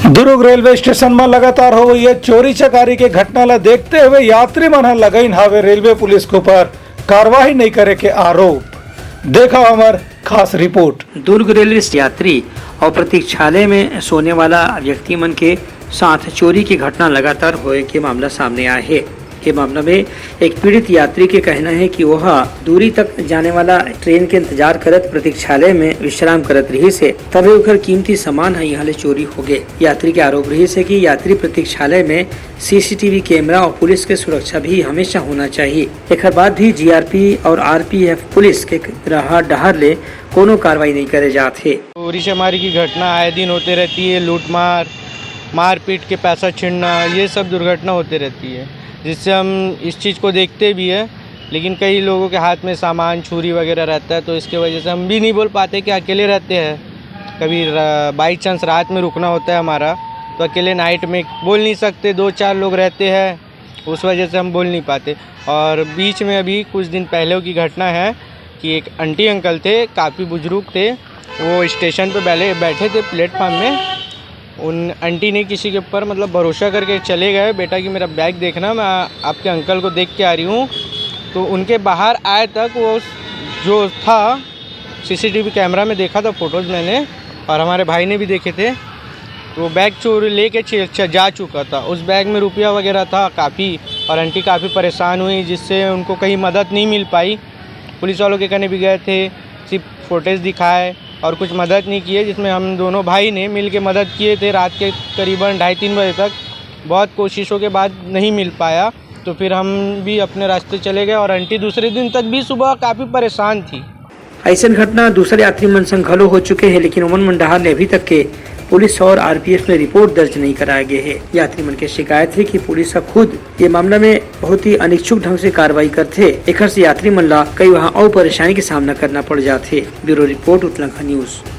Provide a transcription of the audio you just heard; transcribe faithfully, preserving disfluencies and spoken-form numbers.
Durg railway station म लगातार होवइया चोरी चकारी के घटना ल देखते हुए यात्री मन ह लगाइन हावे रेलवे पुलिस के ऊपर कार्रवाई नइ करे के आरोप। देखा हमर खास रिपोर्ट। दुर्ग रेलवे यात्री और प्रतीक्षालय में सोने वाला व्यक्ति मन के साथ चोरी की घटना लगातार होए के मामला सामने आए हे। ये मामला में एक पीड़ित यात्री के कहना है कि वह दूरी तक जाने वाला ट्रेन के इंतजार करत प्रतीक्षालय में विश्राम करत रहिस हे, तभी ओकर कीमती सामान ह यहाँ ले चोरी हो गए। यात्री के आरोप रहिस हे कि यात्री प्रतीक्षालय में सीसीटीवी कैमरा और पुलिस के सुरक्षा भी हमेशा होना चाहिए। एकर बाद भी जीआरपी और आरपीएफ पुलिस के रहा डहार ले कोनो कार्रवाई नहीं करे जात हे। चोरी चमारी की घटना आए दिन होते रहती है, लूटमार, मारपीट के पैसा छीनना, ये सब दुर्घटना होते रहती है, जिससे हम इस चीज़ को देखते भी है। लेकिन कई लोगों के हाथ में सामान, छुरी वगैरह रहता है, तो इसके वजह से हम भी नहीं बोल पाते कि अकेले रहते हैं। कभी बाई चांस रात में रुकना होता है हमारा, तो अकेले नाइट में बोल नहीं सकते, दो चार लोग रहते हैं, उस वजह से हम बोल नहीं पाते। और बीच में अभी कुछ दिन पहले की घटना है कि एक आंटी अंकल थे, काफ़ी बुजुर्ग थे, वो स्टेशन पे बैठे बैठे थे प्लेटफॉर्म में। उन आंटी ने किसी के ऊपर, मतलब, भरोसा करके चले गए, "बेटा कि मेरा बैग देखना, मैं आपके अंकल को देख के आ रही हूँ।" तो उनके बाहर आए तक वो जो था, सीसीटीवी कैमरा में देखा था फोटोज़ मैंने, और हमारे भाई ने भी देखे थे। तो वो बैग चोर लेके चे- च- जा चुका था। उस बैग में रुपया वगैरह था काफ़ी, और आंटी काफ़ी परेशान हुई, जिससे उनको कहीं मदद नहीं मिल पाई। पुलिस वालों के कने भी गए थे, सिर्फ फुटेज दिखाए और कुछ मदद नहीं किए, जिसमें हम दोनों भाई ने मिल के मदद किए थे। रात के करीबन ढाई तीन बजे तक बहुत कोशिशों के बाद नहीं मिल पाया, तो फिर हम भी अपने रास्ते चले गए। और आंटी दूसरे दिन तक भी सुबह काफ़ी परेशान थी। ऐसन घटना दूसरे यात्री मन संग घलो हो चुके हैं, लेकिन ओमन मन डहार ले अभी तक के पुलिस और आरपीएफ में रिपोर्ट दर्ज नहीं कराए गए हैं। यात्री मन के शिकायत है कि पुलिस ह खुद ये मामला में बहुत ही अनिच्छुक ढंग से कार्रवाई करथे, एकर से यात्री मन ला कई वहां अउ परेशानी के सामना करना पड़ जाथे। Bureau report, Utlangha news.